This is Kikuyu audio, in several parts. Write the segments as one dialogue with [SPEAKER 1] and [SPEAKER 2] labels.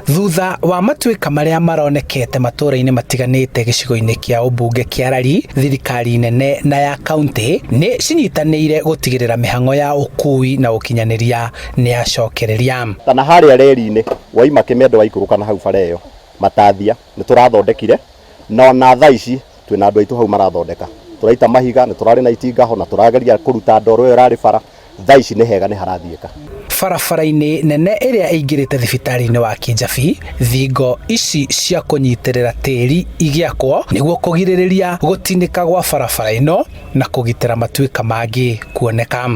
[SPEAKER 1] Thutha wa matuĩka marĩa maronekete matũra-inĩ matiganĩte gĩcigo-inĩ kĩa ũmbunge kĩa Lari, thirikari nene na ya kaunti nĩ cinyitanĩire gũtigĩrĩra mĩhang'o ya ũkui na ũkinyanĩria nĩ yacokereria.
[SPEAKER 2] Kana harĩa reri-inĩ waima Kĩmendo waikũrũka na hau bara ĩyo Matathia nĩ tũrathondekire, na ona thaa ici twĩna andũ aitũ hau marathondeka, tũraita mahiga, nĩ tũrarĩ na itinga ho na tũrageria kũruta ndoro ĩyo ĩrarĩ bara. Thaa ici nĩ hega, nĩ harathiĩka.
[SPEAKER 1] Barabara-inĩ nene ĩrĩa ĩingĩrĩte thibitarĩ-inĩ wa Kijabi, thingo ici cia kũnyitĩrĩra tĩri igĩakwo nĩguo kũgirĩrĩria gũtinĩka gwa barabara ĩno na kũgitĩra matuĩka mangĩ kuoneka.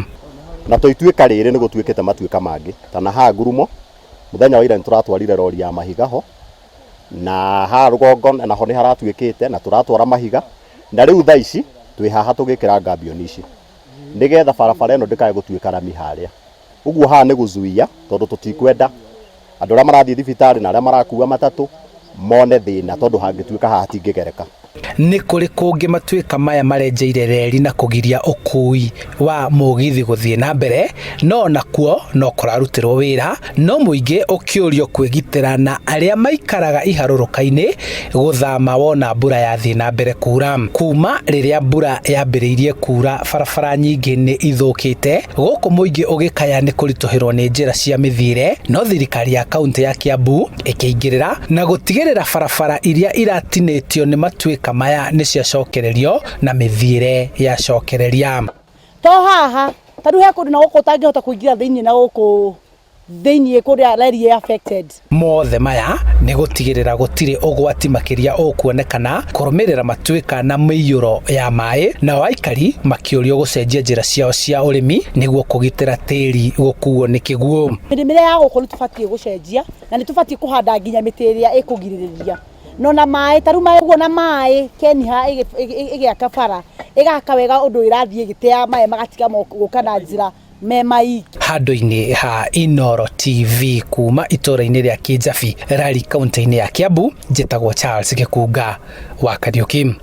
[SPEAKER 2] Na to ituĩka rĩrĩ, nĩ gũtuĩkĩte matuĩka mangĩ ta na haha ngurumo. Mũthenya wa ira nĩ tũratwarire rori ya mahiga ho, na haha rũgongo naho nĩ haratuĩkĩte na tũratwara mahiga, na rĩu thaa ici twĩ haha tũgĩkĩra gabion ici nĩgetha barabara ĩno ndĩkae gũtuĩka rami harĩa. Ũguo haha nĩ gũzuia, tondũ tũtikwenda andũ arĩa marathiĩ thibitarĩ na arĩa marakua matatũ mone thĩna, tondũ hangĩtuĩka haha hatingĩgereka.
[SPEAKER 1] Nĩ kũrĩ kũngĩ matuĩka maya marenjeire reri na kũgiria ũkui wa mũgithi gũthiĩ na mbere, no nakuo no kũrarutirwo wĩra, no mũingĩ ũkĩũrio kwĩgitĩra na arĩa maikaraga iharũrũka-inĩ gũthama wona mbura yathiĩ na mbere kuura. Kuma rĩrĩa mbura yambĩrĩirie kuura, barabara nyingĩ nĩ ithũkĩte, gũkũ mũingĩ ũgĩkaya nĩ kũritũhĩrwo nĩ njĩra cia mĩthiĩre, no thirikari ya kaunti ya Kiambu ĩkĩingĩrĩra na gũtigĩrĩra barabara iria iratinĩtio nĩ matuĩka maya nĩ ciacokererio na mĩthiĩre yacokereria.
[SPEAKER 3] To haha ta rĩu he kũndũ na gũkũ ũtangĩhota kũingĩra thĩinĩ, na gũkũ thĩinĩ kũrĩa reri ĩ affected.
[SPEAKER 1] Mothe maya nĩ gũtigĩrĩra gũtirĩ ũgwati makĩria ũkuonekana kũrũmĩrĩra matuĩka na mĩiyũro ya maĩ, nao aikari makĩũrio gũcenjia njĩra ciao cia ũrĩmi nĩguo kũgitĩra tĩri gũkuo nĩ kĩguũ.
[SPEAKER 3] Mĩrĩmĩre ya gũkũ nĩ tũbatiĩ gũcenjia, na nĩ tũbatiĩ kũhanda nginya mĩtĩ ĩrĩa ĩkũgirĩrĩria no na maĩ, ta rĩu maĩ ũguo, na maĩ Keniha ĩgĩaka bara, ĩgaka wega ũndũ ĩrathiĩ ĩgĩteaga maĩ, magatiga gũka na njĩra me maingĩ.
[SPEAKER 1] Handũ-inĩ ha Inoro TV kuma itũra-inĩ rĩa Kijabi, Lari, kaunti-inĩ ya Kiambu, njĩtagwo Charles Gĩkunga wa Kariuki.